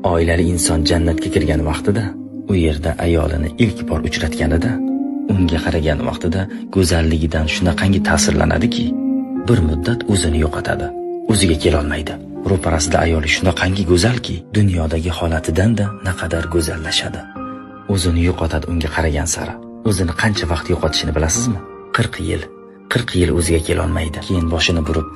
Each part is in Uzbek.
Oilali inson jannatga kirgan vaqtida, u yerda ayolini ilk bor uchratganida, unga qaragan vaqtida go'zalligidan shunaqangi ta'sirlanadiki, bir muddat o'zini yo'qotadi, o'ziga kelolmaydi. Ro'parasida ayoli shunaqangi go'zalki, dunyodagi holatidan-da naqadar go'zallashadi. O'zini yo'qotadi unga qaragan sari. O'zini qancha vaqt yo'qotishini bilasizmi? 40 yil. 40 yil o'ziga kelolmaydi. Keyin boshini burib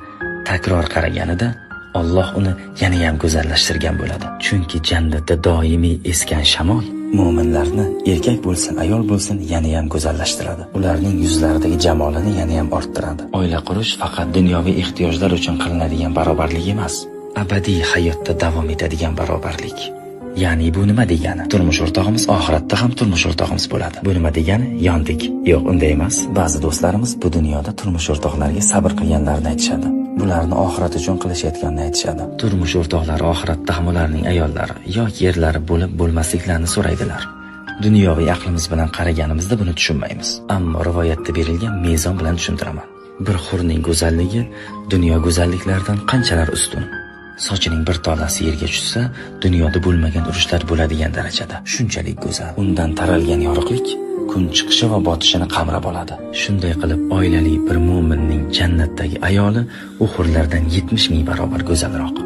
takror qaraganida Alloh uni yana ham go'zallashtirgan bo'ladi. Chunki jannatda doimiy esgan shamol mo'minlarni, erkak bo'lsin, ayol bo'lsin, yana ham go'zallashtiradi. Ularning yuzlaridagi jamolini yana ham orttiradi. Oila qurish faqat dunyoviy ehtiyojlar uchun qilinadigan barobarlik emas, abadiy hayotda davom etadigan barobarlik. Ya'ni bu nima degani? Turmush o'rtog'imiz oxiratda ham turmush o'rtog'imiz bo'ladi. Bu nima degani? Yondik. Yo'q, unday emas. Ba'zi do'stlarimiz bu dunyoda turmush o'rtoqlariga sabr qilganlarini aytishadi. Bularni oxirat uchun qilishayotganini aytishadi. Turmush o'rtoqlari oxiratda ham ularning ayollari yoki erlari bo'lib bo'lmasliklarini so'raydilar. Dunyoviy aqlimiz bilan qaraganimizda buni tushunmaymiz. Ammo rivoyatda berilgan mezon bilan tushuntiraman. Bir hurning go'zalligi dunyo go'zalliklaridan qanchalar ustun. Sochining bir tolasi yerga tushsa, dunyoda bo'lmagan urushlar bo'ladigan darajada. Shunchalik go'zal. Undan taralgan yorug'lik kun chiqishi va botishini qamrab oladi. Shunday qilib, oilali bir mo'minning jannatdagi ayoli u hurlardan 70 ming barobar go'zalroq.